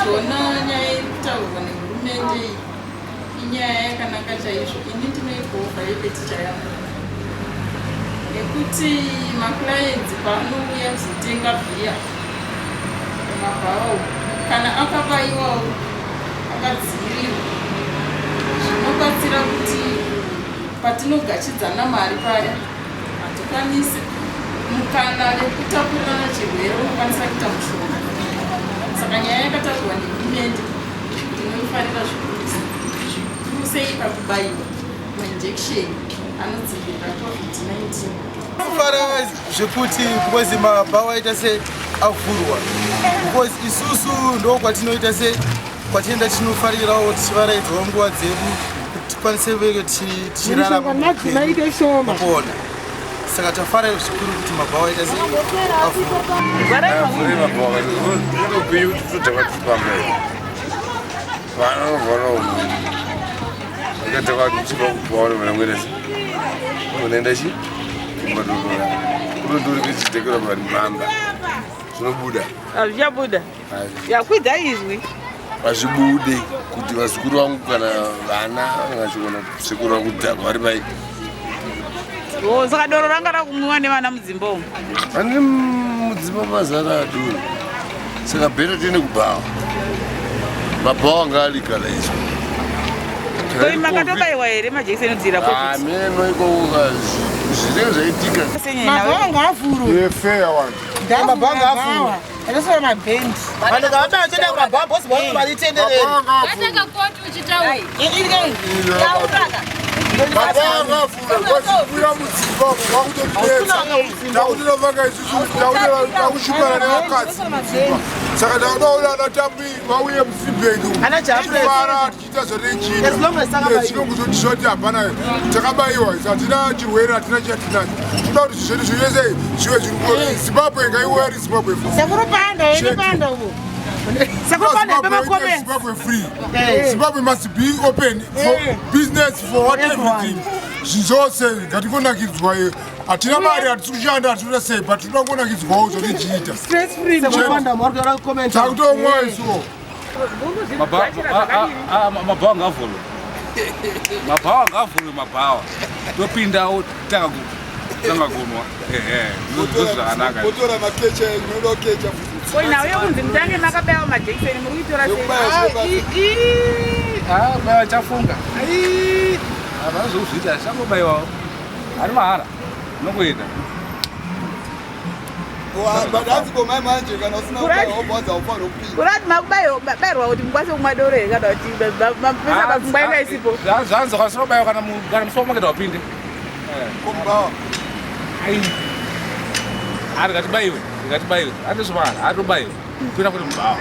Zvona nyaya iri kutaurwa nehurumende iyi inyaya yakanaka chaizvo. Ini ndinoibhovha yepeticha yangu nekuti maclients paanouya kuzotenga bhiya mumabhawa umu, kana akabaiwawo akadzivirirwa, zvinobatsira kuti patinogachidzana mari paya hatikwanisi mukana vekutapurirana chirwere unokwanisa kuita mushonga. Saka nyaya yakataurwa nehurumende ndinoifarira zvikuru, zvikuru sei pakubayiwa mainjection anodzivirira COVID-19. Kufara zvekuti because mabhawa aita se avhurwa, because isusu ndo kwatinoita se kwatinoenda, tinofarirawo tichivaraidzawo nguva dzedu kuti tikwanise veke tichirarama kupona. Saka tafara zvikuru kuti mabhawa aita se avhurwa. Avhure mabhawa, upenyu kuti todhakwa tichipamba vana vanovhara akadhakwa tichibva kubhawa vanamwene unoenda chi kumadorora kunodorike chidhekera pamba zvinobuda. Hazvichabuda, yakwidza izwi. Hazvibude kuti vazukuru vangu kana vana vanenge vachiona sekuru vakudhakwa vari pai. O, saka doro ranga rakumwiwa nevana mudzimba umu? Ane mudzimba mazara adoro, saka better tiende kubhawa. Mabhawa anga alegalizwa. Koi makatobayiwa here majekiseni ekudzivirira COVID? Ameno ikoko zvinenge zvaitika. Mabhawa ngaavhurwe. Efeya wanhu. Mabhawa ngaavhurwe, akasora mabhendi. Vanhu ngavata vachienda kumabhawa bhosi vaone varitendereri. Vatanga koti uchitaura. Mabhawa ngavhurwe because kuya mudzimba umu kwakutotinetsa, takutinofanga isusu takushupana nevakadzi mudzimba. Saka takuda kuda ana Tambi vauye musibhengi Ana Jafres. fara tichiita zvateichiita. As long as takabaiwa. Zvinongozoti hapana, takabayiwa, hatina chirwere, hatina chatinacho. Toda kuti zvedu zvese zvive zviri Zimbabwe ngaiuya iri Zimbabwe free. Sekuru Panda, ene Panda uko. Sekuru Panda, pe macomments. Zimbabwe free. Zimbabwe must be open for business, for what, everything, zvinhu zvose ngatingonakidzwa. Hatina mari, hatisi kushanda, hatinoda sei, but toda kungonakidzwawo zvatichiita. Stress free. Sekupanda muri kuda kucomment. Takutomwa isuwo. Mabhawa ngavhurwe, mabhawa ngavhurwe, mabhawa topindawo tanga tanga kunwa. Ehe, ndozvakanaka. Motora makecha, inoda kecha. Koi nhau yekunzi mutange makabayiwa majekiseni, muri kuitora sei? Baiwa chafunga havana zvekuzviita, changobayiwawo ari mahara, nongoenda. Hanzi komai manje kana usina kubayiwa haufaniri kupinda. Kurati makubayirwa kuti mukwanise kumwa doro here, kana kuti mapesa pafungwa inga isipo? Zvanzi kwasinobayiwa kana musupermarket wapinde. Kombawa. Ari ngatibayiwe, ngatibayiwe, andizvo mahara, atobaiwe kuita kuti mubhawa.